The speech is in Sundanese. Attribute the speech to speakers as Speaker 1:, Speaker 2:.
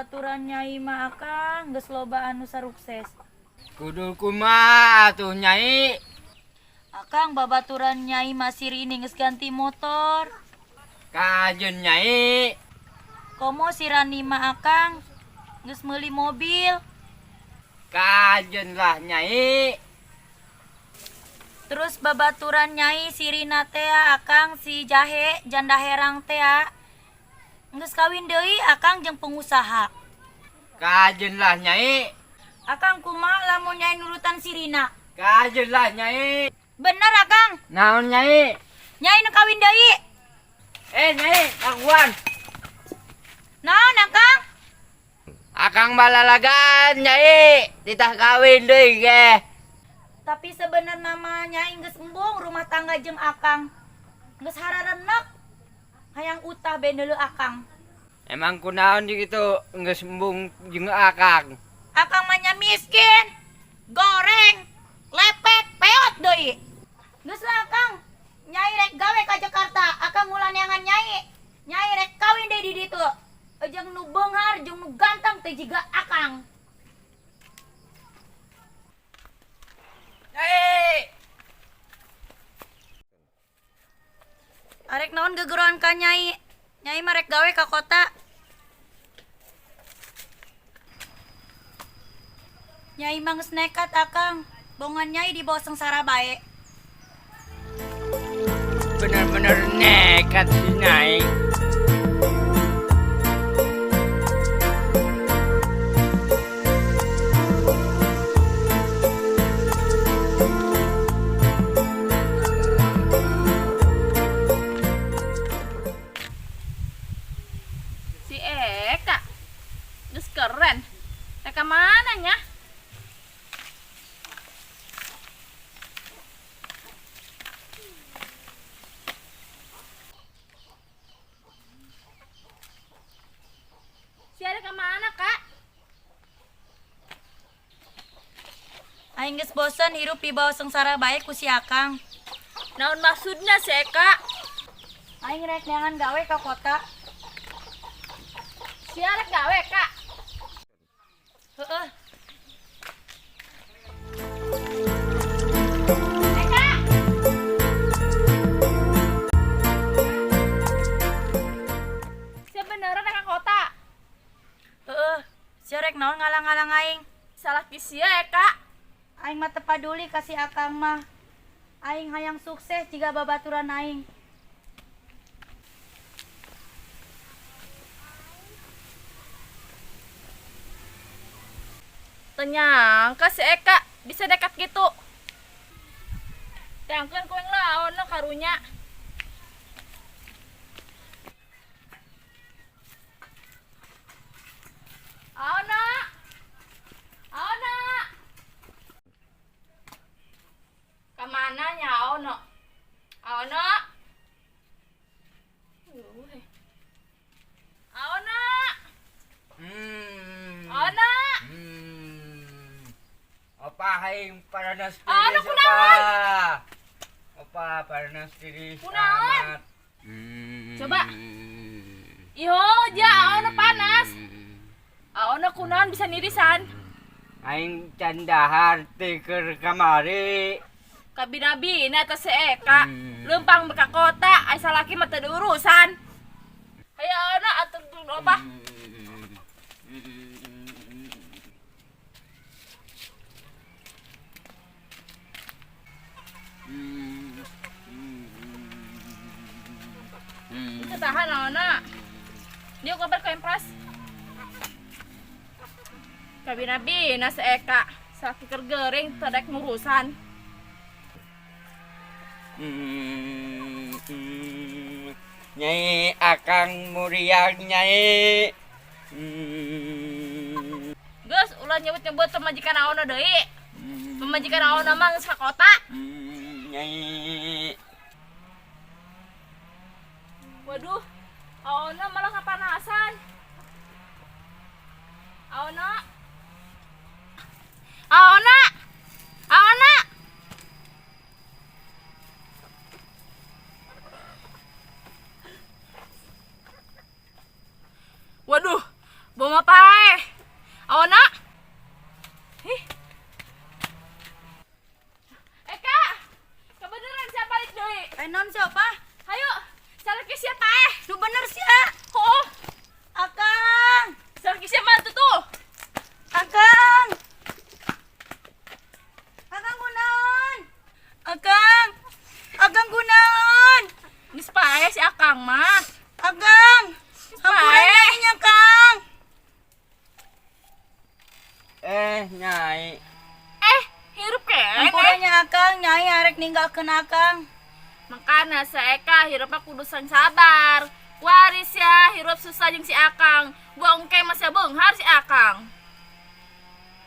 Speaker 1: Babaturan Nyai mah Akang geus loba anu sarukses.
Speaker 2: Kudu kumaha atuh Nyai?
Speaker 1: Akang babaturan Nyai mah si Rini geus ganti motor.
Speaker 2: Kajeun Nyai.
Speaker 1: Komo si Rani mah Akang geus meuli mobil.
Speaker 2: Kajeun lah Nyai.
Speaker 1: Terus babaturan Nyai si Rina tea Akang si Jahe janda herang tea. Geus kawin deui Akang jeung pengusaha.
Speaker 2: Kajeun lah Nyai.
Speaker 1: Akang kumaha lamun Nyai nurutan si Rina?
Speaker 2: Kajeun lah Nyai.
Speaker 1: Bener Akang.
Speaker 2: Naon Nyai?
Speaker 1: Nyai nu kawin deui.
Speaker 2: Nyai, kaguan.
Speaker 1: Naon Akang?
Speaker 2: Akang balalagan Nyai, titah kawin deui ge.
Speaker 1: Tapi sebenarnya mah Nyai geus embung rumah tangga jeung Akang. Geus hararenek. Hayang utah be deuleu Akang.
Speaker 2: Emang kunaon jeung kitu geus embung jeung Akang?
Speaker 1: Akang mah nya miskin, goreng, lepet, peot deui. Geus lah Akang, Nyai rek gawe ka Jakarta, Akang ulah neangan Nyai. Nyai rek kawin deui di ditu. Jeung nu beunghar jeung nu ganteng teh jiga Akang.
Speaker 2: Nyai.
Speaker 1: Arek naon gegeroan ka Nyai? Nyai mah rek gawe ka kota. Nyai mah geus nekat Akang. Bongan Nyai dibawa sengsara bae.
Speaker 2: Bener-bener nekat si Nyai.
Speaker 3: Si Eka geus keren. Eka mana nya? Si Eka mana, Kak?
Speaker 1: Aing geus bosen hirup di bawah sengsara bae ku si Akang.
Speaker 3: Naon maksudna si Eka?
Speaker 1: Aing rek neangan gawe ka kota.
Speaker 3: Si rek gawe, Kak?
Speaker 1: Heeh.
Speaker 3: Eka! Sia beneran rek ka kota?
Speaker 1: Heeh. Sia rek naon ngalang-ngalang aing?
Speaker 3: Salah ki sia, Eka.
Speaker 1: Aing mah teu paduli ka si Akang mah. Aing hayang sukses jiga babaturan aing.
Speaker 3: Teu nyangka si Eka bisa nekat gitu. Teangkeun ku aing laon no karunya. Aona. Aona. Kamana nya Aono? Aono. Aono. Aono.
Speaker 2: Opa aing paranas
Speaker 3: Aono
Speaker 2: tiris,
Speaker 3: kunaon?
Speaker 2: Opa. Opa paranas tiris.
Speaker 3: Kunaon? Coba. Iho, ja Aono panas. Aono kunaon bisa nirisan?
Speaker 2: Aing can dahar teh keur kamari.
Speaker 3: Kabina-bina teh si Eka. Leumpang ka kota, ai salaki mah teu diurusan. Hayo Aono atur dulu opa. Bisa tahan Aono. Dia kabar ke Empras. Kabina-bina si Eka. Salaki keur gering teu daek ngurusan.
Speaker 2: Nyai Akang muriang Nyai.
Speaker 3: Geus ulah nyebut-nyebut pamajikan Aono deui. Pamajikan Aono mah geus ka kota.
Speaker 2: Nyai.
Speaker 3: Waduh, Aono malah kapanasan. Aono. Aono. Aono. Waduh, bawa pae.
Speaker 2: Eh, Nyai.
Speaker 3: Eh, hirup keneh.
Speaker 1: Hampura nya, Akang, Nyai arek ninggalkeun Akang.
Speaker 3: Makana si Eka hirupna kudu sing sabar. Waris ya hirup susah jeung si Akang. Buang ke masih beunghar si Akang.